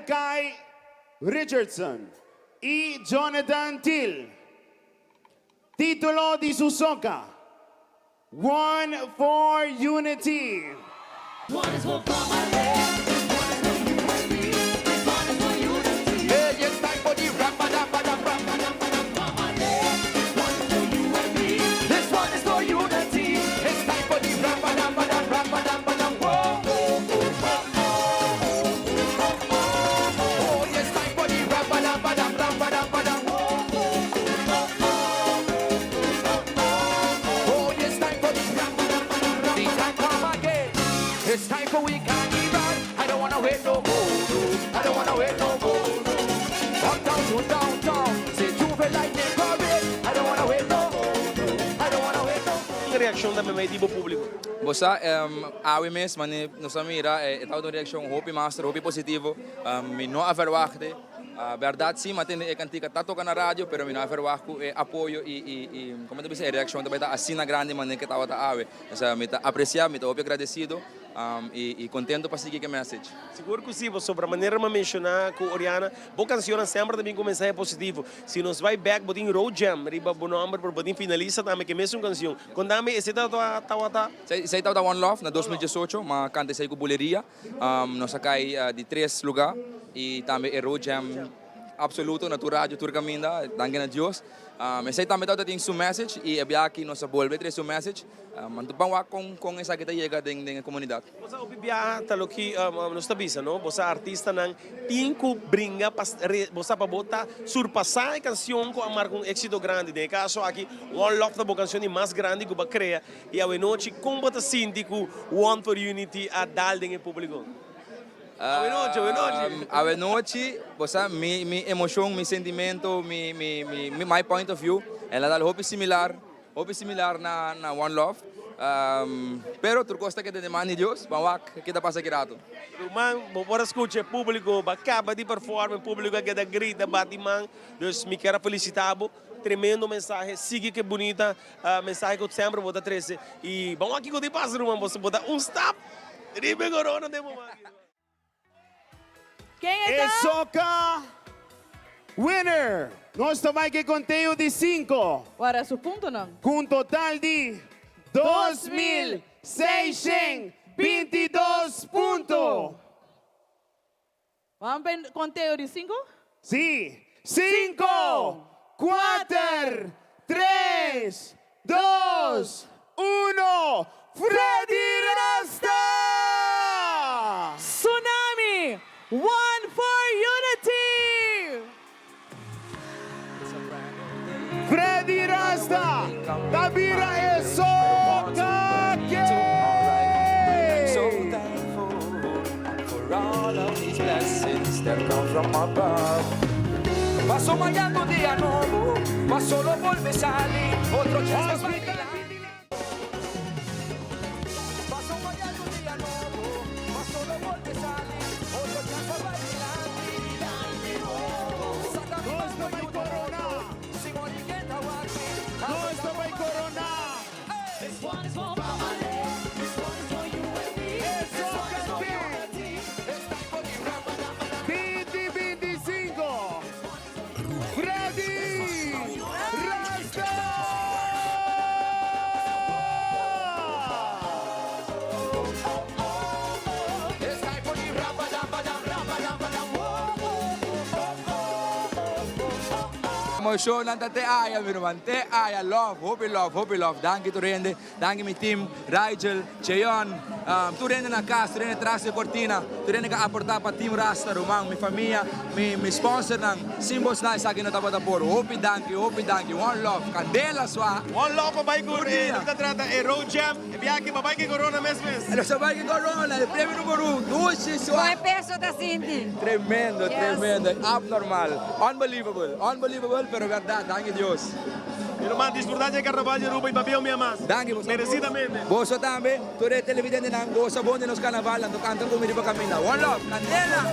Malachi Richardson i Jonathan Thiel. Título di su soca, One for Unity. Ki reaccion ta memey di bo publico? Bo sa, awe mes mane nos a mira e tabata un reaccion hopi master, hopi positivo. Mi no a verwacht e. Berdad si, mi a tende e cantica ta toca na radio, pero mi no a verwacht cu e apoyo y y como ta bisa e reaccion ta bay ta asina grandi mane cu e tabata awe. Osea mi ta aprecia, mi ta hopi agradecido y contento pa sigui cu e message. Sigur cu si, pasobra manera mi a menciona cu Oriana, bo cancionnan semper ta bin cu mensahe positivo. Si nos bay bek bo tin Road Jam riba bo nomber, pero bo tin finalista tambe cu e mesun cancion. Contame esey tabata? Esey tabata One Love na 2018, mi a canta esey cu Buleria. Nos a kai di tres lugá i tambe e road jam absoluto na tur radio, tur kaminda, danki na Dios. Esei tambe tabata tin su message i e biaha aki nos a bolbe trae su message. Anto ban wak kon kon esaki ta yega den den e komunidat. Bo sa hopi biaha ta loke nos ta bisa no, bo sa artistanan tin ku bringa pa bo sa pa bo ta surpasá e kansion ku a marka un éksito grandi. Den e kaso aki One Love ta bo kansion di mas grandi ku bo a krea. I awenochi kon bo ta sinti ku One for Unity a dal den e públiko? Awenochi, awenochi. Awenochi, bo sa, mi mi emoshon, mi sentimento, mi mi mi my point of view, el a dal hopi similar, hopi similar na na One Love. Pero tur kos ta keda den man di Dios, ban wak ke ta pasa ki rato. Ruman, bo por a skucha e públiko, bo a kaba di perform, e públiko a keda grita, bati man. Dus mi kier a felisitá bo. Tremendo mensahe, sigui ke bunita mensahe ku semper bo ta trese. I ban wak kiko tin pasa ruman, boso bo ta un stap riba e corona den bo man. Ken e ta? E soca winner! Nos ta bai ke conteo di cinco. Wara su puntonan. Cu un total di 2622 punto. Ban pa e conteo di cinco? Sí. Cinco, cuater, tres, dos, uno, Freddy Rasta! Tsunami! One for Unity! Freddy Rasta ta bira e soca gay! Nos ta bai corona! Nos ta bai corona! E soca king! 2025! Freddy Rasta! Emocionnan ta te aya mi ruman, te aya. Love, hopi love, hopi love. Danki tur hende, danki mi team, Rigel, Cheyon, tur hende na cas, tur hende tras di e cortina, tur hende cu a aporta pa Team Rasta, ruman, mi famia, mi mi sponsornan, sin bosnan esaki no tabata por. Hopi danki, hopi danki. One love. Candela swa. One love pa bai cu e loke ta trata e road jam, e biaha aki pa bai cu e corona mes mes. Nos a bai cu e corona, e premio numero un, dushi swa. Con e peso ta sinti? Tremendo, tremendo, abnormal, unbelievable, unbelievable, pero berdad, danki Dios. Mi ruman disfruta dje carnaval di Aruba y pabia un bia mas. Danki boso. Merecidamente. Boso tambe, tur e televidentenan goza bon di nos carnaval, nan to canta cu mi riba caminda. One love, candela!